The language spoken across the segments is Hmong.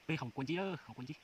Peb haus kua ncib, haus kua ncib.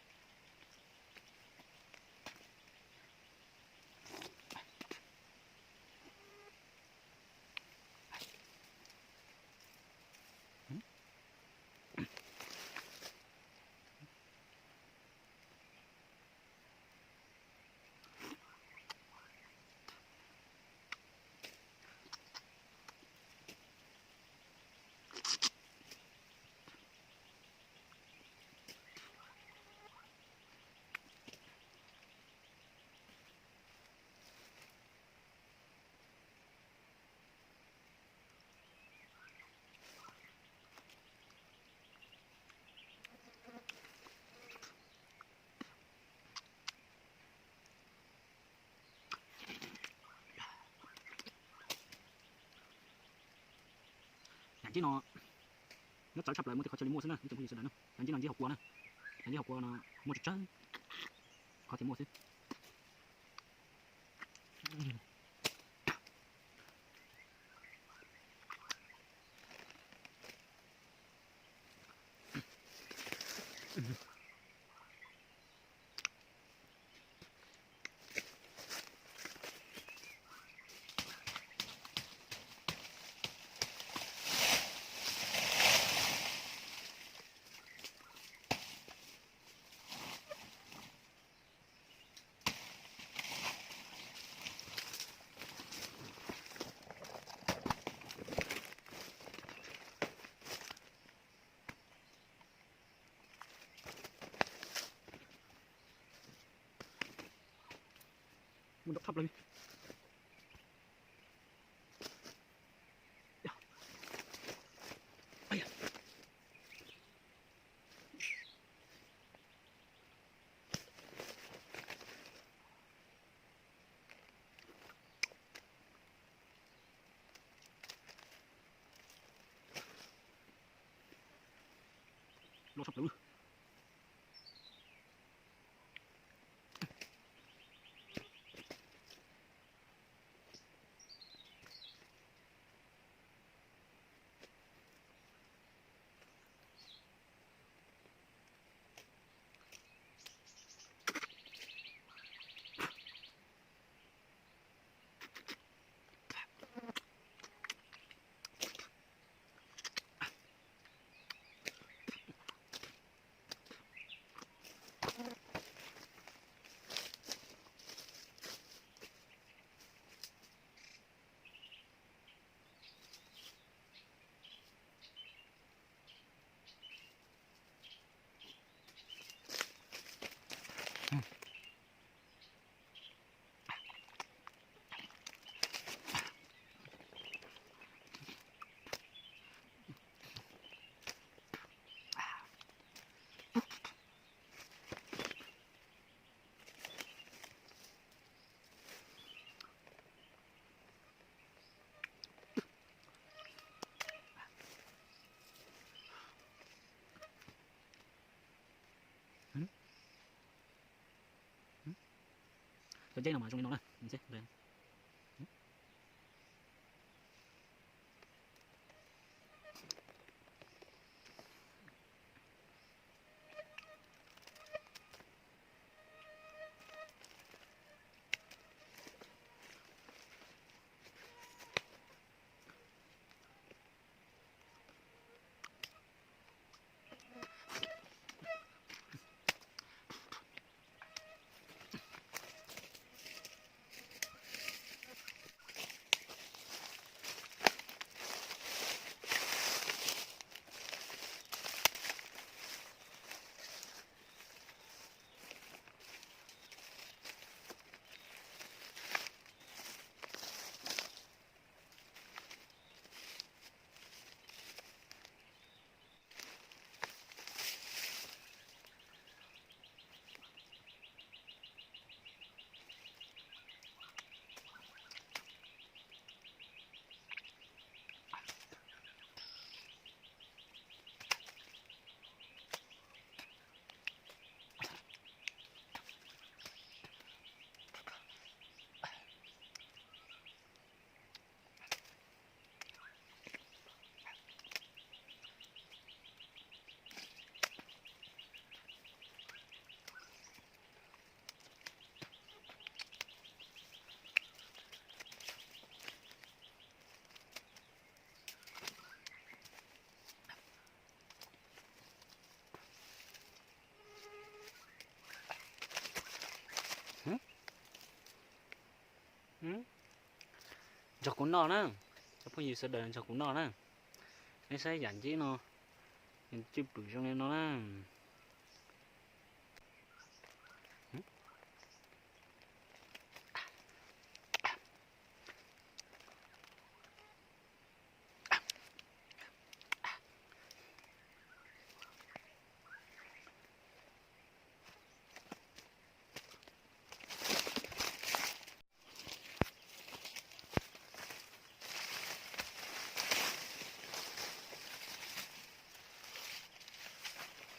Yam ncib no nyob txawv tshaj plaws, muaj tej qhov cia li muaj xwb na ib tsoom phooj ywg sawv daws na. Yam ncib no ncib haus kua na, yam ncib haus kua no muaj tsawg tsawg qhov tias muaj xwb. Muaj ntau thaj plaws li. Loj tshaj plaws. Cov dej no mas zoo li no na. Nrog kuv noj na, cov phooj ywg sawv daws nrog kuv noj na. Nej saib yam nceb no, cwj pwm zoo li no na.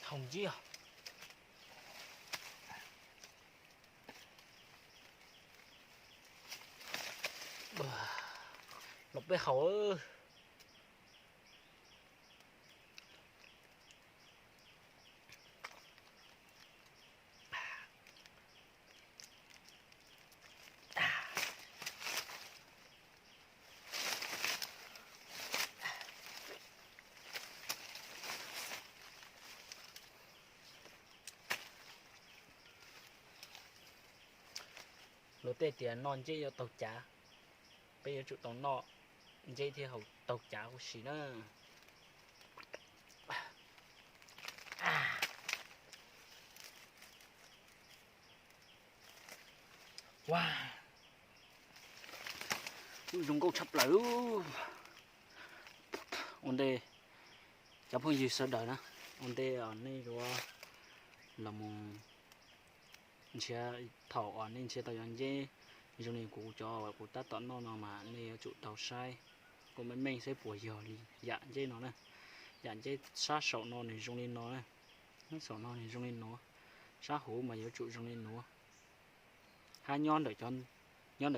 Hau nciab. Los peb haus. Luag tej tias noj nceb yuav taug cav, peb yuav tsum tau noj nceb thiaj haus taug cav huv si na. Zoo nkauj tshaj plaws. Ua ntej cov phooj ywg sawv daws na, ua ntej nej yuav los mus nrhiav, thaum uas nej nrhiav tau cov nceb zoo li kuv cov uas kuv tab tom noj no mas nej yuav tsum tau saib kom meej meej saib puas yog li yam nceb no na. Yam nceb sab saum no nws zoo li no na, saum no nws zoo li no, sab hauv mas yuav tsum zoo li no. Hab nyob ntawm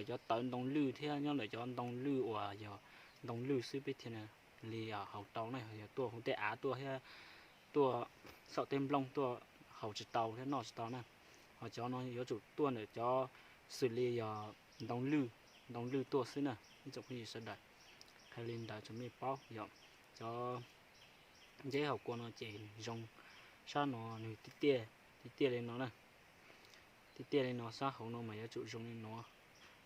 cov tawv ntoo lwj thiab nyob ntawm cov ntoo lwj uas yog ntoo lwj xwb peb thiaj li haus tau na, yog tuaj hauv tej av tuaj thiab tuaj saum tej nplooj tuaj haus tsis tau thiab noj tsis tau na. Ho cov no yuav tsum tuaj ntawm cov xws li yog ntoo lwj, ntoo lwj tuaj xwb na ib tsoom phooj ywg sawv daws. Qhia li ntawd rau mej paub yom. Cov nceb haus kua no ces zoo, sab no nws tiaj tiaj, tiaj tiaj li no na. Tiaj tiaj li no sab hauv no mas yuav tsum zoo li no.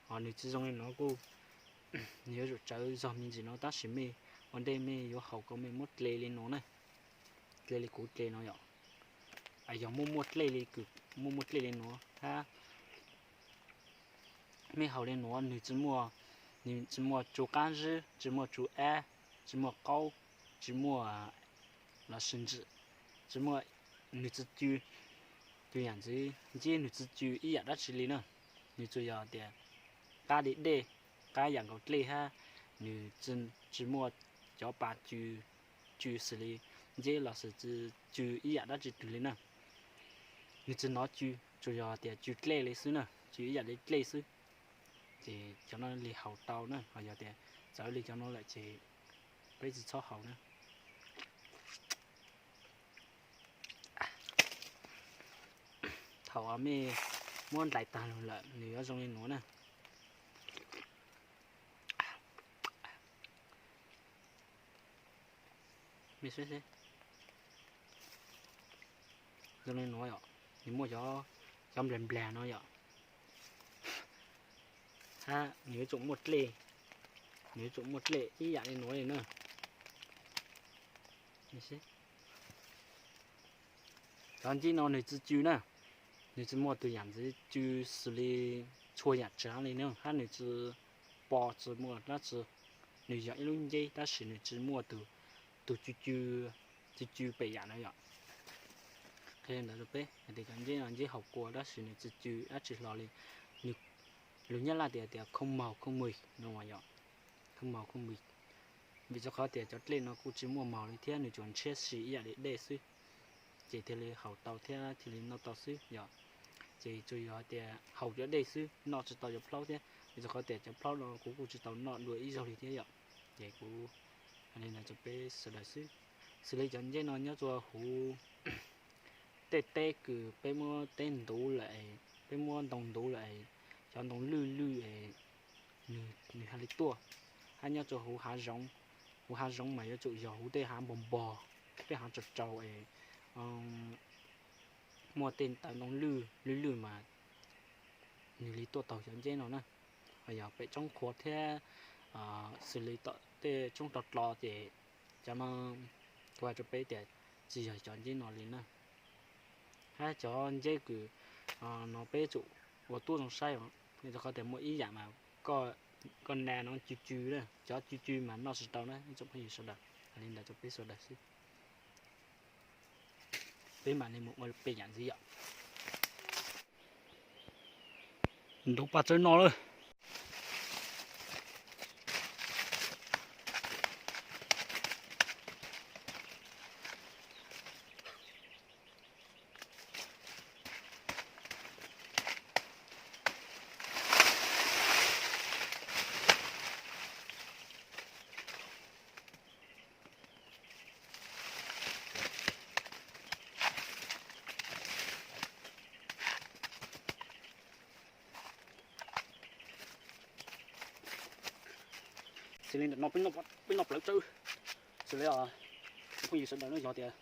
Ho nws tsis zoo li no kuj, nws yuav tsum tsawv zog me ntsis no tab sis mej ua ntej mej yuav haus ko mej muab tle li no na. Tle li kuv tle no yom. Yog muaj muaj dlej li, muaj muaj dlej li no hab mej haus li no nws tsis muaj, nws tsis muaj tsu qab zib, tsis muaj tsu ab, tsis muaj qaub, tsis muaj los sis ntsws, tsis muaj, nws tsis cw, cw yam ntxwv nceb nws tsis cw ib yam dab tsi li na. Nws tsuas yog tias qab li dej, qab yam nkaus dlej hab nws tsis muaj cov pas cw, cw xws li nceb los sis tsis cw ib yam dab tsi twg li na. Nws tsis hnov cw, tsuas yog tias cw dlej li xwb na, cw ib yam li dlej xwb. Ces cov no li haus tau na, ho yog tias txawv li cov no lawm ces peb tsis txhob haus na. Thaum mej muab nplais tag lug lawm nws yuav zoo li nuav na. Mej saib seb, zoo li nuav yom, nws muaj cov nplag nplag no yom. Hab nws yuav tsum muaj dlej, nws yuav tsum muaj dlej ib yam li nuav li na. Cov nceb no nws tsis cw na, nws tsis muaj tus yam ntxwv cw xws li txhua yam tsav li na, hab nws tsis pom tsis muaj dab tsi. Nws yog ib lub nceb tab sis nws tsis muaj tus, tus cw cw, cw cw pem yam na yom. Qhia ntawd rau peb hais tias cov nceb no nceb haus kua tab sis nws tsis cw dab tsi hlo li. Nws, lus Nyab Laj tias tias không màu không mùi no yom, không màu không mùi. Vim rau qhov tias cov dlej no kuj tsis muaj maus li thiab nws tsuas ntshiab si ib yam li dej xwb, ces thiaj li haus tau thiab thiaj li noj tau xwb yom. Ces tsuas yog tias haus cov dej xwb noj tsis tau cov plaub thiab, vim rau qhov tias cov plaub no kuv kuj tsis tau noj dua ib zaug li thiab yom. Ces kuv hais li ntawd rau peb sawv daws xwb. Xws li cov nceb no nyob rua huv tej teb kws peb muab teb ntuv lawm, peb muab ntoo ntuv lawm, cov ntoo lwj lwj es nws haj li tuaj. Hab nyob rua huv hav zoov, huv hav zoov mas yuav tsum yog huv tej hav npog npog, tej hav tsaus tsaus es muaj tej tawv ntoo lwj lwj lwj mas nws li tuaj taug cov nceb no na. yog pem tsob qhua thiab xws li tom tej tsob rog dlo ces cov no kuv hais rau peb tias tsis yog cov nceb no li na. Hab cov nceb kws no peb tsum ua tuab zoo saib, rau qhov tias muaj ib yam mas koj na no cw cw, cov cw cw mas noj tsis tau na ib tsoom phooj ywg sawv daws. Hais li ntawd rau peb sawv daws xwb. Peb mam li mus ua peb yam ntxiv yom. Nrau paj tsawb noj lawm. Xws li ntawm no peb noj plawv tsawb. Xws li phooj ywg sawv daws no yog tias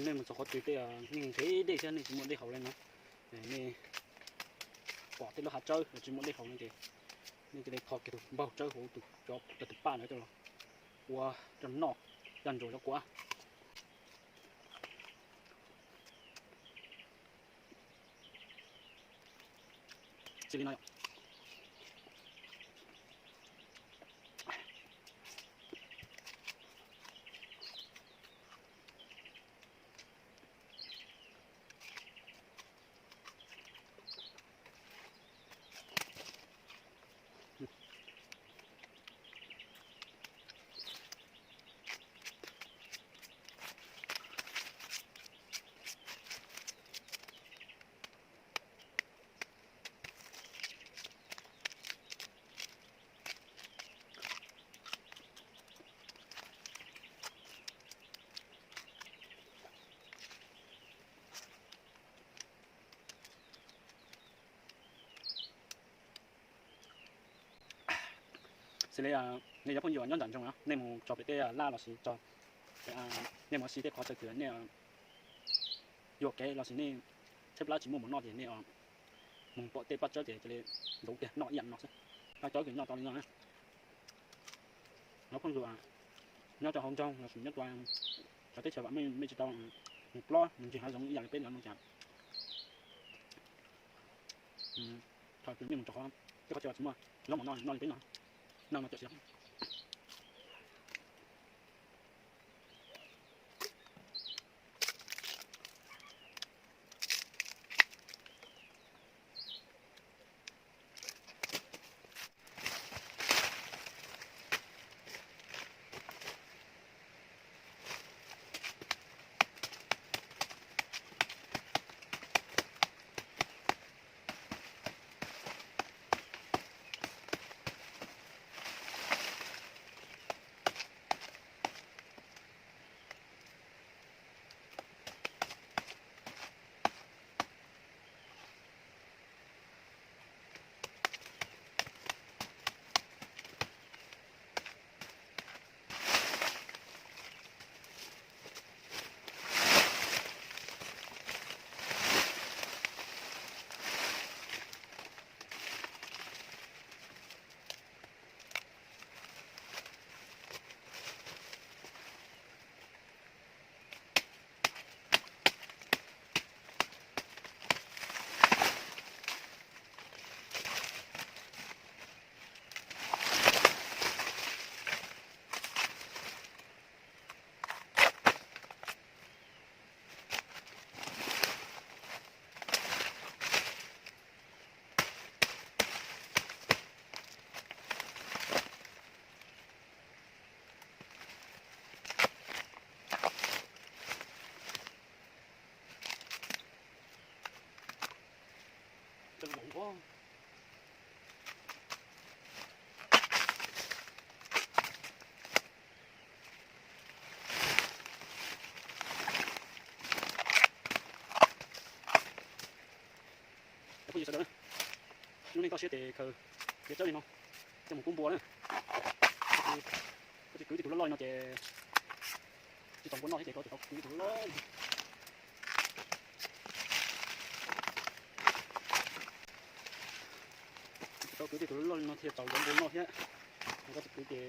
nej mus txog qhov twg tej neeg nqhis dej thiab nej tsis muaj dej haus li no, nej pom tej lub hav tsawb los tsis muaj dej haus no ces nej cia li kho kiag tus npaug tsawb hauv tus, cov tus paj ntawd coj los ua coj noj coj ntsuas cov kua. Xws li no yom. Xws li nej cov phooj ywg nyob nram nroog, nej mus txog pem tej laj los sis, nej mus ua si tej qhov chaw twg nej yuam kev los sis nej tshaib plab tsis muaj mov noj ces nej mus pom tej paj tsawb ces cia li ntaus kiag noj ib yam no xwb. Paj tsawb ces noj tau li no. Cov phooj ywg nyob rau hauv nroog los sis nyob rau cov teb chaws vam meej, mej tsis tau mus plob mus ncig hav zoov ib yam li peb no ces thaum twg nej mus rau qhov, tej qhov chaw tsis muaj zaub mov noj, noj li peb no, noj no cawm siav. Cov phooj ywg sawv daws, lub neej toj siab ces khaws kev tsawb li no coj mus kub npua na. Koj tsis kwv tej tus loj loj li no ces tsis tau npua noj thiab ces koj tau kwv tus loj loj. Kwv tej tus loj li no thiaj tau cov npua noj thiab. Koj tsis kwv ces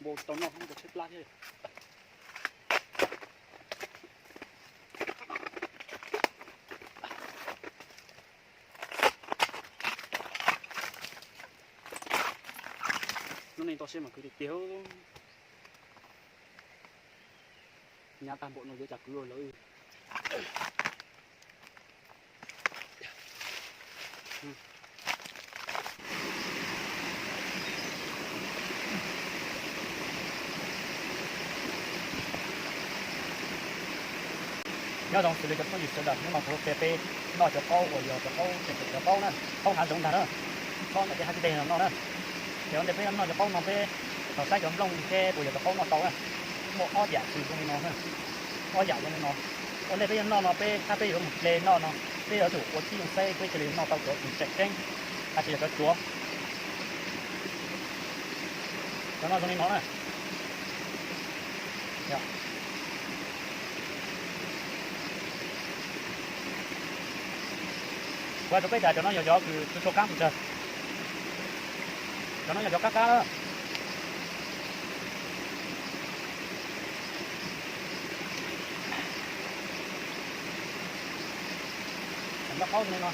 npua tau noj, npua tshaib plab thiab. Lub neej toj siab mas kwv tiag tiag. Nyab tag npaum no yuav cas kwv lawm. Nyob zoo xws li cov phooj ywg sawv daws, hnub no kuv qhia peb noj cov qaub uas yog cov qaub tseem ceem cov qaub na, qaub hav zoov ntag na, qaub ntawm tej hav txiv teg no na. Ces ua ntej peb noj cov qaub no peb tau saib cov nplooj seb puas yog cov qaub noj tau na. Muaj ob yam txis zoo li no, ob yam zoo li no. Ua ntej peb yuav noj no peb, peb yuav mus hle noj no, peb yuav tsum ua tib zoo saib peb thiaj li noj tau cov tseem ceeb, tab sis yog cov tsuav. Cov no zoo li no na. Kuv hais rau peb tias cov no yog cov kws txhua txhua kab mus tsawg. Cov no yog cov qab qab. Noj qaub li no.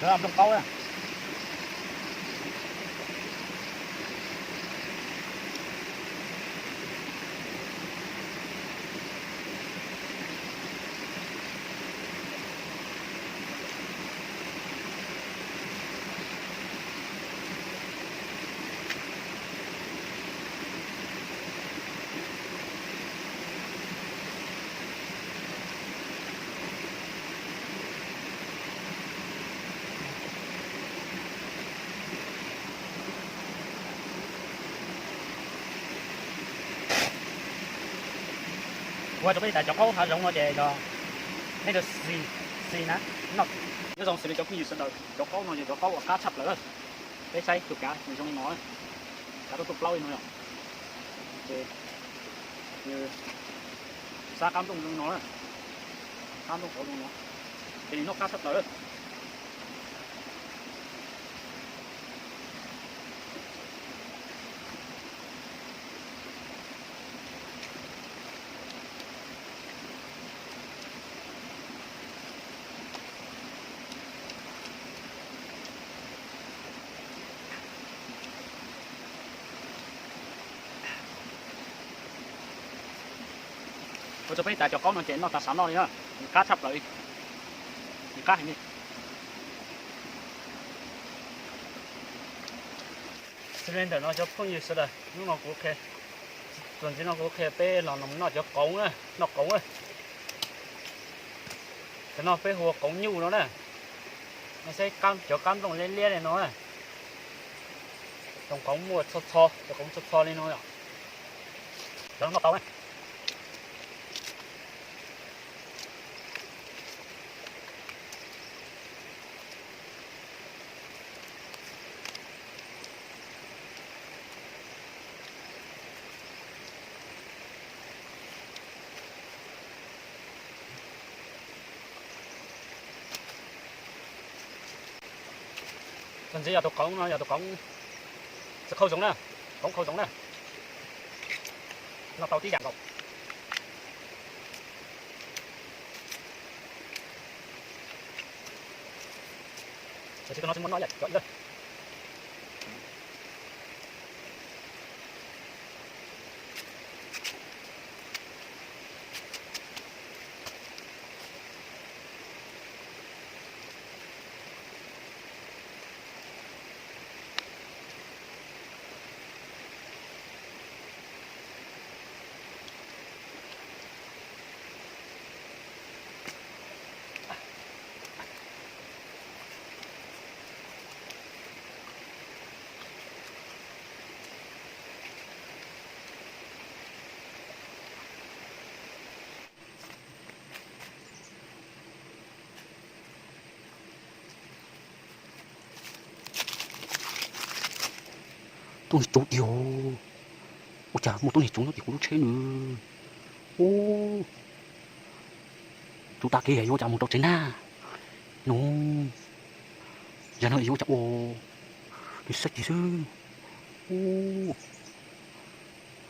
Cov no nplooj qaub. Kuv hais rau peb tias cov qaub hav zoov no ces yog nej xis na, noj. Nyob zoo xws li cov phooj ywg sawv daws, cov qaub no yog cov qaub uas qab tshaj plaws. Peb saib tus kav nws zoo li no, kav tuaj tuaj plaub li no yom. Ces nws sab qab nplooj zoo li no, qab nplooj qhov zoo no, ces nws noj qab tshaj plaws. Ua rau peb tas cov qaub no ces noj tas sav noj li na, nws qab tshaj plaws li, nws qab heev li. Xws li ntawm no cov phooj ywg sawv daws, hnub no kuv qhia, txuas ntxiv no kuv qhia peb los noj cov qoov, noj qoov. Cov no peb hu ua qoov nyuj no na. Nej saib cov qab nplooj liab liab li no na. Cov qoov muaj txho txho, cov qoov txho txho li no yom. Cov no noj tau na. Txuas ntxiv yog tus qoov no, yog tus qoov txiv qhau zoov na, qoov qhau zoov na, noj tau tib yam nkaus. Tab sis tus no tsis muaj noj ib yam cov ib lawm. Tuab neeg tsuv tiag. Ua cas muaj tuab neeg tsuv nyob tim kuv lub tsheb nws. Ub, Tus tag kis yuav ua cas mus rau tsev na? Nus, yog no yuav ua cas ua? Nws xab kis xwb.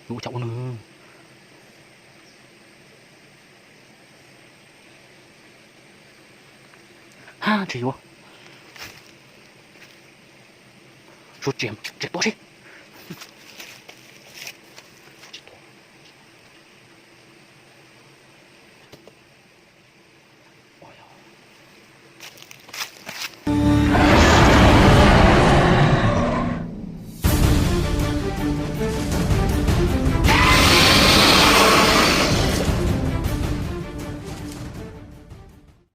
Yuav ua cas ua nws? Ha, ntshe yuav suav tsia, tsia tuaj seb.